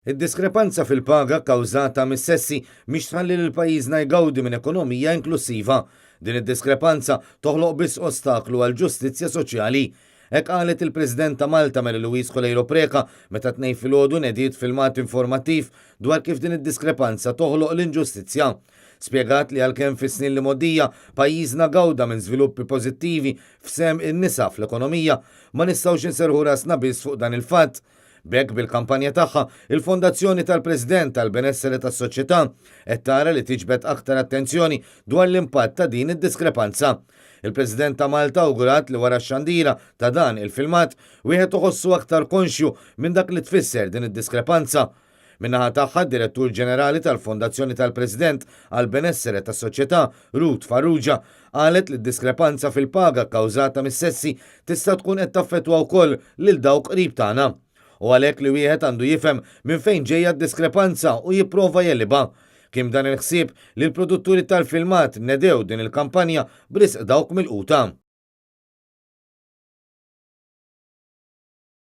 Id-diskrepanza fil-paga kkawżata mis-sessi mhix tħalli lil pajjiżna jgawdi minn ekonomija inklussiva. Din id-diskrepanza toħloq biss ostaklu għall-ġustizzja soċjali. Hekk qalet il-President ta' Malta Mary Louise Coleiro Preca meta t-Tnejn filgħodu nediet filmat informattiv dwar kif din id-diskrepanza toħloq l-inġustizzja. Spjegat li għalkemm fis-snin li mgħoddija pajjiżna gawda minn żviluppi pożittivi f'sehem in-nisa fl-ekonomija, ma nistgħux inserrħu rasna biss fuq dan il-fatt. B'hekk bil-kampanja tagħha, il-Fondazzjoni tal-President għall-Benessere tas-Soċjetà qed tara li tiġbed aktar attenzjoni dwar l-impatt ta' din id-diskrepanza. Il-President ta' Malta awgurat li wara x-xandira ta' dan il-filmat, wieħed iħossu aktar konxju minn dak li tfisser din id-diskrepanza. Min-naħa tagħha, d-Direttur Ġenerali tal-Fondazzjoni tal-President għall-Benessere tas-Soċjetà, Ruth Farrugia, qalet li d-diskrepanza fil-paga kkawżata mis-sessi tista' tkun qed taffettwa wkoll lil dawk qrib tagħna. U għalhekk li wieħed għandu jifhem minn fejn ġejja d-diskrepanza u jipprova jegħlibha. Kien b'dan il-ħsieb li l-produtturi tal-filmat nedew din il-kampanja b'risq dawk milquta.